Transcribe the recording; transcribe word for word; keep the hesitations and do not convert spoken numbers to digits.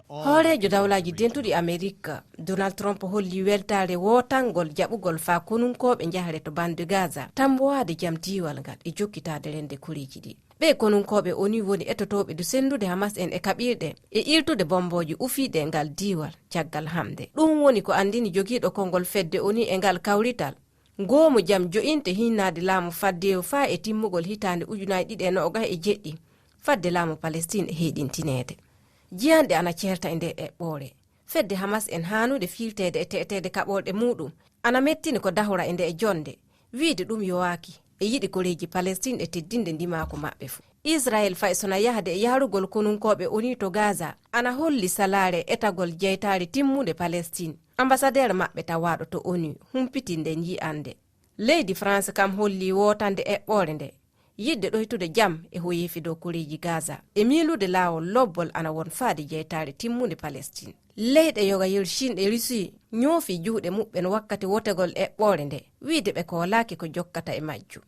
Hooreejo Dawlaaji Dentuɗi Amerik, Donald Trump, holli weltaare wootangol jaɓugol faa konunkooɓe njahre to bande Gaza, tammbowaade jam diiwal ngal e jokkitaade rende koreeji ɗi. Ɓee konunkooɓe ONU woni etotooɓe du senndude Hamas en e kaɓirɗe e iltude bommbooji ufiiɗe e ngal diiwal caggal hamde. Ɗum woni ko anndini jogiiɗo konngol fedde ONU e ngal kawrital. Goomu jam jo'inte hinnaade laamu faddeewu faa e timmugol hitaande ujunaaji ɗiɗi e noogas e jeɗɗi, fadde laamu Palestine e heyɗintineede. Jiyanɗe ana ceerta e ndee eɓɓoore. Fedde Hamas en haanude fiirteede e te'eteede kaɓorɗe muuɗum, ana mettini ko dahora e ndee jonnde, wiyde ɗum yowaaki, e yiɗi koreeji Palestine e teddinde ndimaaku maɓɓe fuu. Israel, fay sona yahde e yahrugol konunkooɓe ONU to Gaza, ana holli salaare etagol jeytaare timmunde Palestine. Ambasadeer maɓɓe tawaaɗo to ONU humpiti nden yi'ande. Leydi France kam holli wootande eɓɓoore nde, yiɗde ɗoytude jam e hoyeefi dow koreeji Gaza, e miilude laawol lobbol ana won faade jeytaare timmunde Palestine. Leyɗe yoga yer Chine e Russie ñoofi juuɗe muɓɓen wakkati wotegol eɓɓoore nde, wiyde ɓe koolaaki ko jokkata e majju.